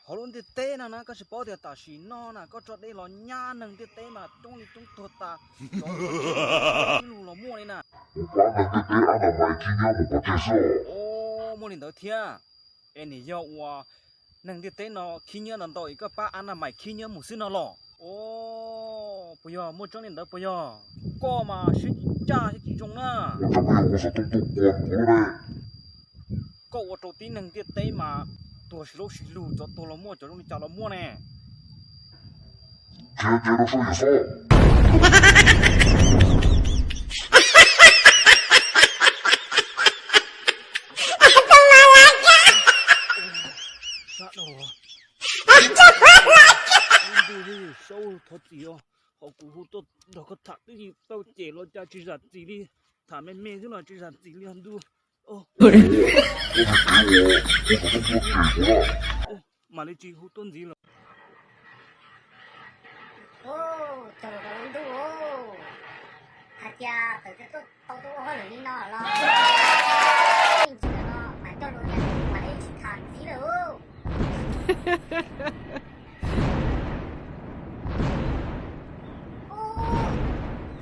Hauv lub ntiaj teb no na, koj tsis paub tias tam sim no na koj tso dej los nyab neeg ntiaj teb mas coob li coob tuag tas, cov ib lus los muaj li na. Kuv pab neeg ntiaj teb ab na mais khib nyiab mus pov tseg xwb. Muaj li ntawd thiab. Es nim yog uas neeg ntiaj teb no khib nyiab ntau ntau es koj pab ab na mais khib nyiab mus xwb no los? Puas yog muaj tseeb li ntawd puas yog? Koj mas siab tsis ncaj siab tsis zoo na. Ua cas puas yog ua xov tooj tuaj kuas kuv lub ne? Koj ua rau tib neeg ntiaj teb mas tuag sib laub sib lug, cov tuag los muaj, cov zoo li cas los muaj ne. Cia cia rau soj yus xwb. Sab dhau. Lub ntuj, Saub thov txim os, ho kuv hu tuaj nrog koj tham twb tsis tau cem los cas tsis zam txim li, tham me me xwb los tsis zam txim li os ntuj. Mam li tsis hu tuaj ntxiv lawm. Cov laus ntuj, hais tias tawm tuaj tau tuaj ua hauj lwm li no los ntsis no mam coj lus, mam li tsis tham ntxiv lawm.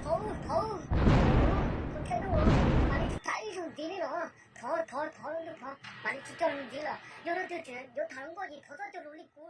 Thov, thov, thov, mam li tsis tham ib zaug ntxiv li los, thov, thov, thov, thov, mam li tsis coj lus ntxiv lawm. Yog leej twg tseem yuav tham hluas nkauj ces thov txhob coj lus li kuv.